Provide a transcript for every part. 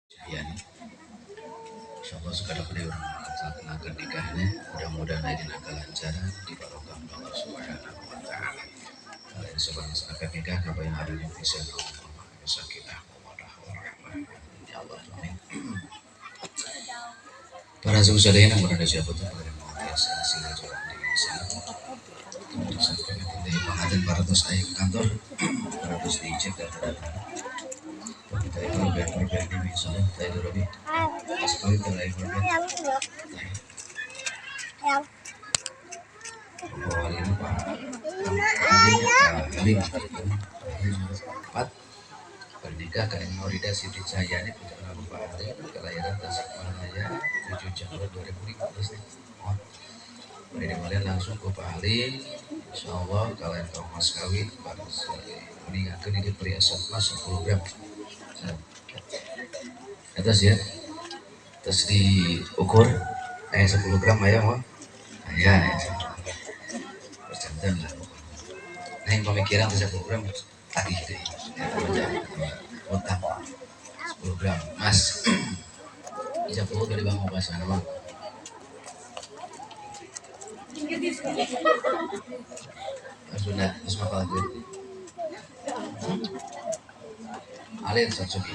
Cahyani. Insyaallah sekadar pada orang melaksanakan nikahnya, mudah-mudahan ada kelancaran di barokah Allah Subhanahu wa taala. Kalian sebangsa akad nikah kabayan hari ini bisa sakinah mawaddah warahmah. Ya Allah, amin. Para sadayana yang berada siapa tuh pada biasa sila jalan di sana. Sampai pengantin paratus aya ke kantor, paratus dicek data data. Kita itu lebih perbedaan ini misalnya, kita itu lebih sekali kita lagi perbedaan. Bapak ini Pak, Halim empat bernikah karena Maurida Siti Cahyani putra Bapak Halim kelahiran Tasikmalaya 7 Januari 2015 nih. Oh, beri kalian langsung ke Pak Halim. Insya Allah kalian tahu mas kawin baru meninggalkan ini perhiasan emas 10 gram. Atas ya, terus diukur 10 gram ayam mah ya, percantan lah. Nah yang pemikiran 10 gram tagih deh ya, utang 10 gram mas bisa perlu dari bang bahasa bang. Sudah, terus maka lagi Alin Satsuki.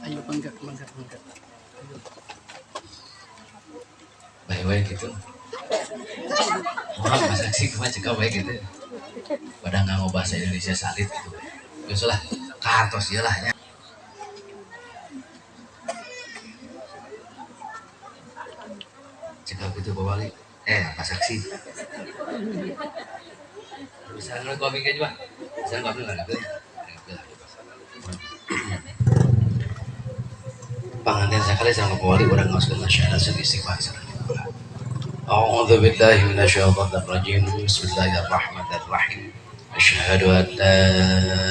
Ayo mangga mangga mangga. Baik-baik gitu. Orang bahasa sih cuma cekap baik gitu. Padahal nggak mau bahasa Indonesia salit gitu. Ya sudah, kartos ya lah ya. Cekap gitu Pak Wali. Pak Saksi. Bisa nggak kopi kan juga? Bisa nggak kopi nggak? Panganten sekali sama Pak Wali orang nggak suka syahadat istighfar. أعوذ بالله من الشيطان الرجيم بسم الله الرحمن الرحيم أشهد أن لا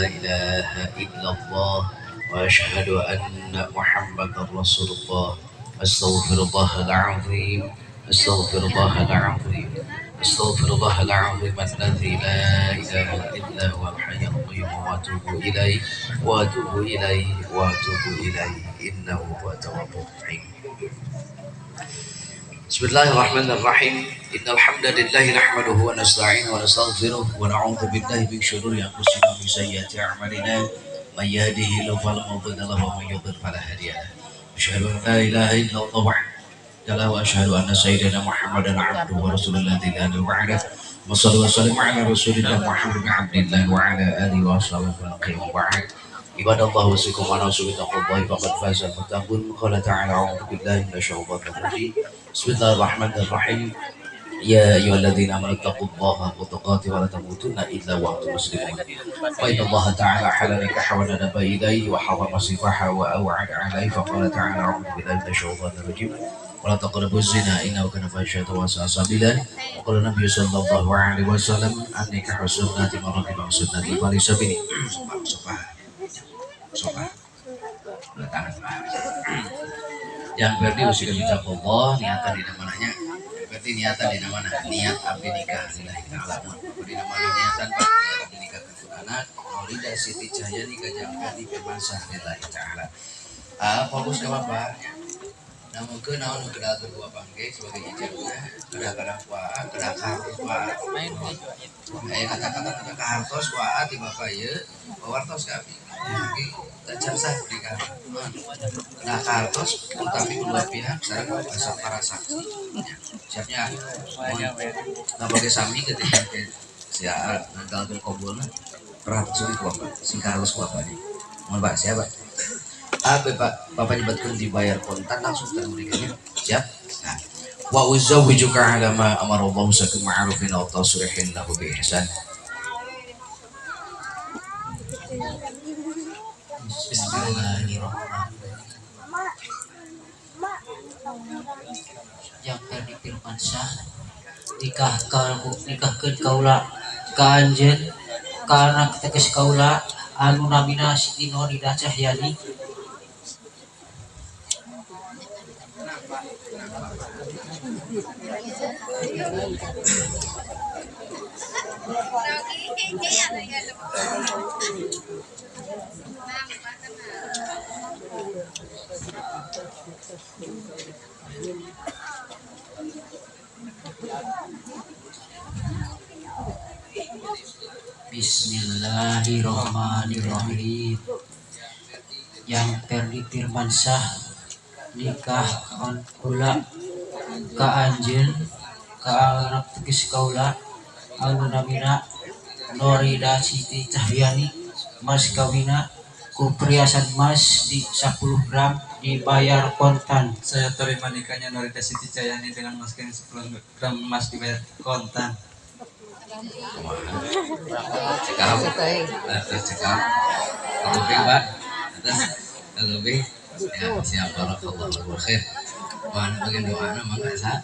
إله إلا الله وأشهد أن محمدا رسول الله أستغفر الله العظيم أستغفر الله العظيم أستغفر الله العظيم الذي لا إله إلا هو الحي القيوم وأتوب إليه وأتوب إليه وأتوب إليه إنه هو التواب الرحيم. بسم الله الرحمن الرحيم إن الحمد لله نحمده ونستعينه ونستغفره ونعوذ بالله من شرور أنفسنا ومن سيئات أعمالنا من يهده الله فلا مضل له ومن يضلل فلا هادي له أشهد أن لا إله إلا الله وحده لا وأشهد أن سيدنا محمدا عبده ورسوله الذي لا نبي بعده وصلى وسلم على رسول الله محمد بن عبد الله وعلى آله وأصحابه أجمعين وبعد. عباد الله أوصيكم ونفسي بتقوى الله فقد فاز المتقون. قال تعالى أعوذ بالله من الشيطان الرجيم بسم الله الرحمن الرحيم يا أيها الذين آمنوا اتقوا الله حق تقاته ولا تموتن إلا وأنتم مسلمون. فإن الله تعالى حل نكاح وندب إليه وحرم السفاح وأوعد عليه فقال تعالى أعوذ بالله من الشيطان الرجيم ولا تقربوا الزنا إنه كان فاحشة وساء سبيلا. وقال النبي صلى الله عليه وسلم النكاح سنتي من رغب عن سنتي فليس مني. Sofa tangan yang berarti usia Allah niatan di mananya berarti niatan di mana niat abdi nikah lillahi ta'ala di mana niatan pak niat abdi nikah ke anak Maulida Siti Cahyani ka jang Ferdi Firmansyah lillahi ta'ala. Fokus ke bapak namun ke naon nu kedah ku bapak ge sebagai ijabna kadang-kadang ku kedah kartos ku aya kata-kata kata kartos ku di bapak ieu wartos ka abdi tacan sah pernikahan kedah kartos utawi kedua pihak sareng asa para saksi siapnya. Nah bagi sami ketika si ngagalkeun qabulna perhatos ku bapak sing kartos ku bapak mohon pak siapa Bapak, bapak nyebutkan dibayar kontan langsung ke menikahnya. Siap? Nah. Wa uzawwijuka ala ma amara Allah sakin ma'rufin aw tasrihin lahu bi ihsan. Bismillahirrahmanirrahim. Yang Ferdi Firmansyah nikahkeun kaula ka anjeun ka anak teges kaula anu namina Siti Noridah Cahyani. Bismillahirrahmanirrahim. Yang Perdi Firmansyah nikah kula ka anjeun ka anak tegas kaula anu namina Norida Siti Cahyani, mas kawina ku perhiasan emas di 10 gram dibayar kontan. Saya terima nikahnya Norida Siti Cahyani dengan mas kawin 10 gram emas dibayar kontan. Cekap. Atas cekap. Kuping, Pak. Atas kuping. Ya, siap, barakallahu khair. Mana bagian doa mangga sa.